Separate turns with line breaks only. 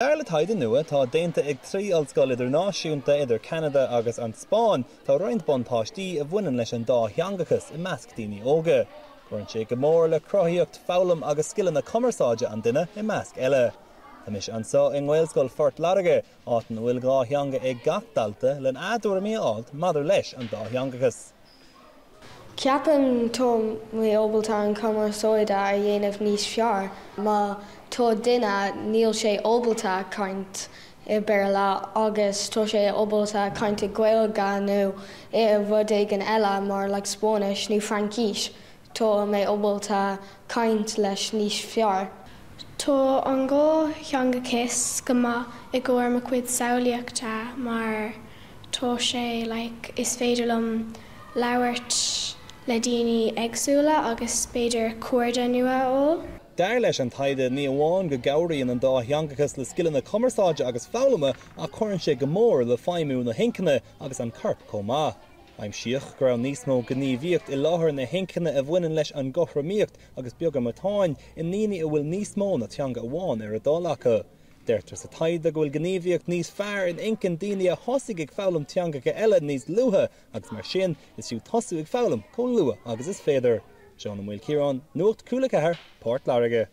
Dar le taighde nua atá déanta ag 3 ollscoil idirnáisiúnta idir Ceanada agus an Spáinn, tá roinnt buntáistí a bhaineann leis an dátheangachas i measc daoine óga. Cuireann sé go mór le cruthaíocht, foghlaim agus scileanna cumarsáide an duine, i measc eile. Tá mise anseo i nGaelscoil Phort Láirge, áit ina bhfuil 2 theanga ag gach dalta, lena dtuairimí a fháilt maidir leis an dátheangachas.
Ceapaim tá mé ábalta an cumarsáide a dhéanamh níos fearr. Má tá duine níl sé ábalta caint i Béarla agus tá sé ábalta caint i Gaeilge nó i rud éigin eile mar like Spáinnis nó Fraincis tá mé ábalta caint leis níos fearr.
Tá an dhátheangachas go maith i gcomhair mo chuid samhlaíochta mar tá sé like is féidir liom labhairt le daoine éagsúla agus b'fhéidir cairde nua a fháil.
Dar leis an taighde, ní amháin go gcabhraíonn an dátheangachas le scileanna cumarsáide agus foghlama ach cuireann sé go mór le feidhmiú na hinchinne agus an choirp chomh maith. Aimsíodh go raibh níos mó gníomhaíocht i láthair na hinchinne a bhaineann leis an gcothromaíocht agus beaga matáin i ndaoine a bhfuil níos mó ná teanga amháin ar a dtoil acu. Deirtear sa taighde go bhfuil gníomhaíocht níos fearr in inchinn daoine a thosaigh ag foghlaim teangacha eile níos luaithe agus mar sin is fiú tosú ag foghlaim chomh luath agus is féidir. Seán Ó Maoilchiaráin, Nuacht Cúla 4, Port Láirge.